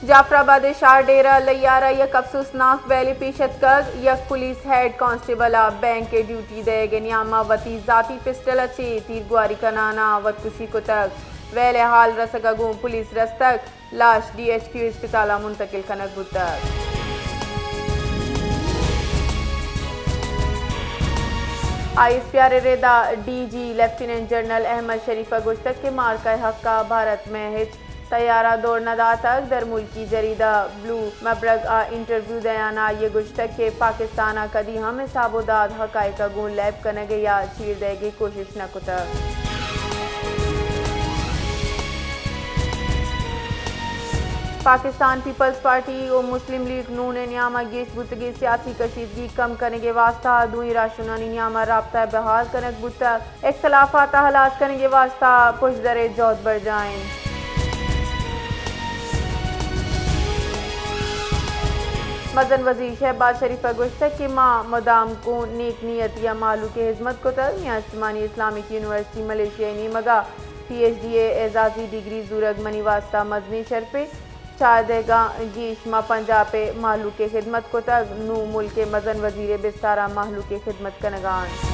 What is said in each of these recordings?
جعفر آباد ءِ شہر ڈیرہ لیار ءَ یک افسوسناک ویلے پیش اتکگ۔ یک پولیس ہیڈ کانسٹیبل ءَ بینک ءِ ڈیوٹی دئیگ ءِ نیام ءَ وتی ذاتی پسٹل ءَ چہ تیرگواری کنان ءَ وتکشی کتگ۔ ویل ءِ ہال رسگ ءَ گوں پولیس رستگ، لاش ڈی ایچ کیو اسپتال ءَ منتقل کنگ بوتگ۔ آئی ایس پی آر ءِ ردا D G lieutenant general Ahmed Sharif ءَ گوشتگ کہ مارکا ءِ حق ءَ بھارت مئے ہچ طیارہ دور نہ داتگ۔ درملکی جریدہ بلو مبرگ ءَ انٹرویو دیان ءَ آئی ءَ گوشتگ کہ پاکستان ءَ کدی ہم حساب و داد، حقائق ءَ گوں لیب کنگ ءِ یا چیر دئیگ ءِ کوشش نہ کتگ۔ پاکستان پیپلز پارٹی و مسلم لیگ نون ءِ نیام ءَ گیش بوتگیں سیاسی کشیدگی کم کنگ ءِ واستہ دوئیں راہشونانی نیام ءَ رابطہ بحال کنگ بوتگ۔ اختلافات ءَ ہلاس کنگ ءِ واستہ پژدر ءِ جہد برجاہ انت۔ مزن وزیر شہباز شریف ءَ گوشتگ کہ ما مدام گوں نیک نیتی ءَ مہلوک ءِ ہزمت کتگ۔ میان استمانی اسلامک یونیورسٹی ملائیشیا ءِ نیمگ ءَ پی ایچ ڈی ءِ اعزازی ڈگری زورگ منی واستہ مزنیں شرپے۔ چاردہ گاں گیش ما پنجاب ءِ مہلوک ءِ خدمت کتگ، نوں ملک ءِ مزن وزیر ءِ بستار ءَ مہلوک ءِ خدمت کنگ ءَ انت۔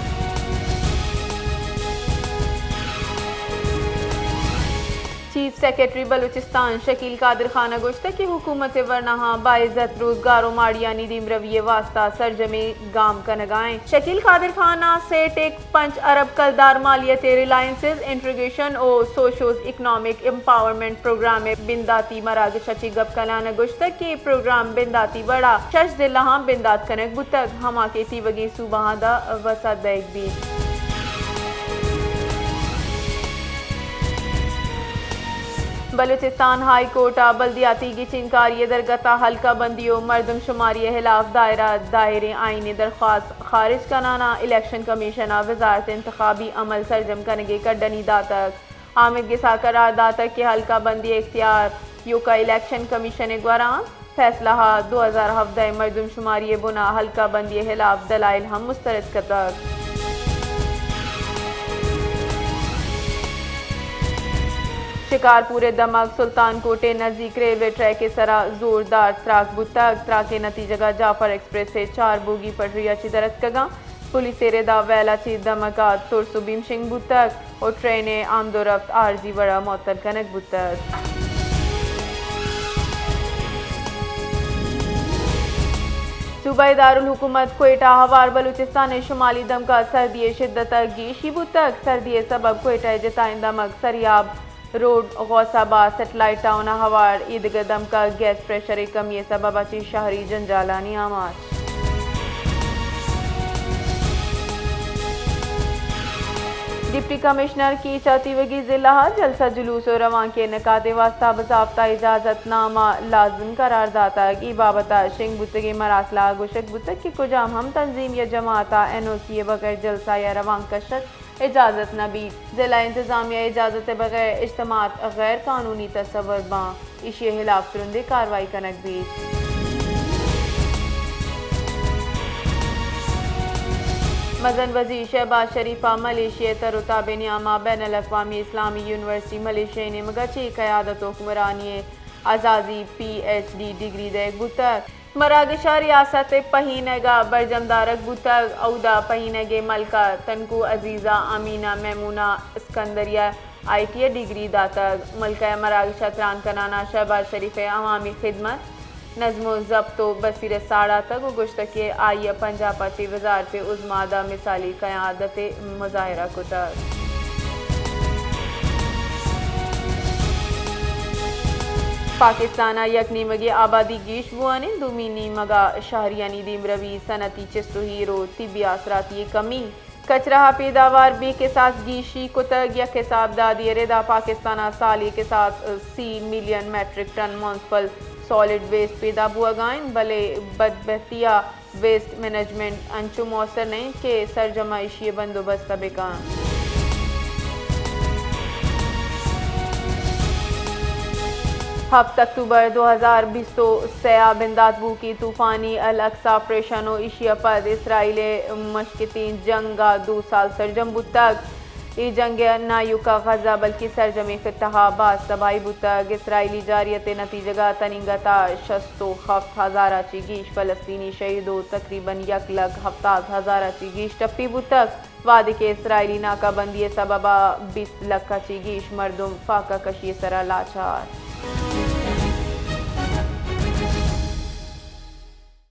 چیف سیکرٹری بلوچستان شکیل قادر خان ءَ گوشتگ کہ حکومت ءِ ورناہاں باعزت روزگار و ماڑیانی دیمروی ءِ واستہ سرجمیں گام کنگ ءَ انت۔ شکیل قادر خان ءَ سیٹ ءِ پنچ ارب کلدار مالیت ءِ ریلائنسز انٹیگریشن و سوشوز اکنامک امپاورمنٹ پروگرام ءِ بنداتی مراگش ءَ چہ گپ کنان ءَ گوشتگ کہ اے پروگرام بنداتی وڑ ءَ شش ضلعاں بندات کنگ بوتگ، ہما کہ تیوگیں صوبہاں داں وسعت دئیگ بیت۔ بلوچستان ہائی کورٹ ءَ بلدیاتی گچینکاری ءِ درگت ءَ حلقہ بندی و مردم شماری ءِ ہلاف دائرہ دائریں آئینی درخواست خارج کنان ءَ الیکشن کمیشن ءَ وزارت انتخابی عمل سرجم کنگ ءِ کڈنی داتگ۔ آمید گس ءَ قرار داتگ کہ حلقہ بندی ءِ اختیار ایوک ءَ الیکشن کمیشن ءِ گورا انت۔ فیصلہ ءَ دو ہزار ہبدہ ءِ مردم شماری ءِ بنا حلقہ بندی ءِ ہلاف دلائل ہم مسترد کتگ۔ شکارپور ءِ دمگ سلطان کوٹ ءِ نزیک ریلوے ٹریک ءِ سرا زوردار تراک بوتگ۔ تراک ءِ نتیجگ ءَ جعفر ایکسپریس ءِ چار بوگی پٹری ءَ چہ در اتکگاں۔ پولیس ءِ ردا ویل ءَ چہ دمگ ءَ ترس و بیم شنگ بوتگ و ٹرین ءِ آمد و رفت عارضی وڑ ءَ معطل کنگ بوتگ۔ صوبائی دارالحکومت کوئٹہ ءَ ہوار بلوچستان ءِ شمالی دمگ ءَ سردی ءِ شدت ءَ گیشی بوتگ۔ سردی ءِ سبب کوئٹہ ءِ جتائیں دمگ سریاب روڈ، غوث آباد، سیٹلائٹ ٹاؤن ءَ ہوار، ایدگہ دمگ ءَ گیس پریشر ءِ کمی ءِ سبب ءَ چہ شہری جنجالانی آماچ۔ ڈپٹی کمشنر کیچ ءَ تیوگی ضلع ءَ جلسہ جلوس ءُ روانک ءِ انعقاد ءِ واستہ بضابطہ اجازت نامہ لازم قرار داتگ۔ اے بابت ءَ شنگ بوتگیں مراسلہ ءَ گوشگ بوتگ کہ کجام ہم تنظیم یا جماعت ءَ این او سی ءِ بغیر جلسہ یا روانک کشگ اجازت نہ بیت۔ ضلع انتظامیہ ءِ اجازت ءِ بغیر اجتماعات غیر قانونی تصور باں، ایشی ءِ ہلاف ترندیں کاروائی کنگ بیت۔ مزن وزیر شہباز شریف ءَ ملائیشیا ءِ تر و تاب ءِ نیام ءَ بین الاقوامی اسلامی یونیورسٹی ملائیشیا ءِ نیمگ ءَ چہ قیادت و حکمرانی ءِ اعزازی پی ایچ ڈی ڈگری دئیگ بوتگ۔ مراگش ءَ ریاست ءِ پہینگ ءَ برجم دارگ بوتگ۔ اودا پہینگ ءِ ملکہ تنکو عزیزہ، آمینہ میمونہ، اسکندریہ آئی ٹی ءَ ڈگری داتگ۔ ملکہ ءَ مراگش ءَ تران کنان ءَ شہباز شریف ءِ عوامی خدمت، نظم و ضبط و بصیرت ساڑاتگ و گوشتگ کہ آئی ءَ پنجاب ءَ چہ وزارت عظمی ءَ داں مثالی قیادت ءِ مظاہرہ کتگ۔ پاکستان ءَ یک نیمگے آبادی گیش بوان انت، دومی نیمگ ءَ شہریانی دیمروی، صنعتی چست و ہیر و طبی آسراتی ءِ کمی۔ کچرہ ءِ پیداوار بے کساس گیشی کتگ۔ یک حساب دادی ءِ ردا پاکستان ءَ سالی کساس سی million metric ton municipal solid waste پیدا بوہگا انت، بلے بدبہتی ءَ ویسٹ مینجمنٹ انچو موثر نہ انت کہ سرجم ءَ ایشی ءِ بندوبست ءَ بہ کنت۔ ہپت اکتوبر دو ہزار بیست و سئے ءَ بندات بوکی طوفانی الاقصی آپریشن و ایشی ءَ پد اسرائیل ءِ مشکتیں جنگ ءَ دو سال سرجم بوتگ۔ اے جنگ ء نہ ایوکا غزہ بلکہ سرجمیں خطہ ء باز تباہی بوتگ۔ اسرائیلی جارحیت ء نتیجگ ء تنینگہ تا شست و ہفت ہزار ء چی گیش فلسطینی شہید و تقریباً یک لکھ ہفتاد ہزار ء چی گیش ٹپی بوتگ، وہدے کہ اسرائیلی ناکہ بندی ء سبب ء بیست لکھ ء چی گیش مردم فاقہ کشی ء سرا لاچار۔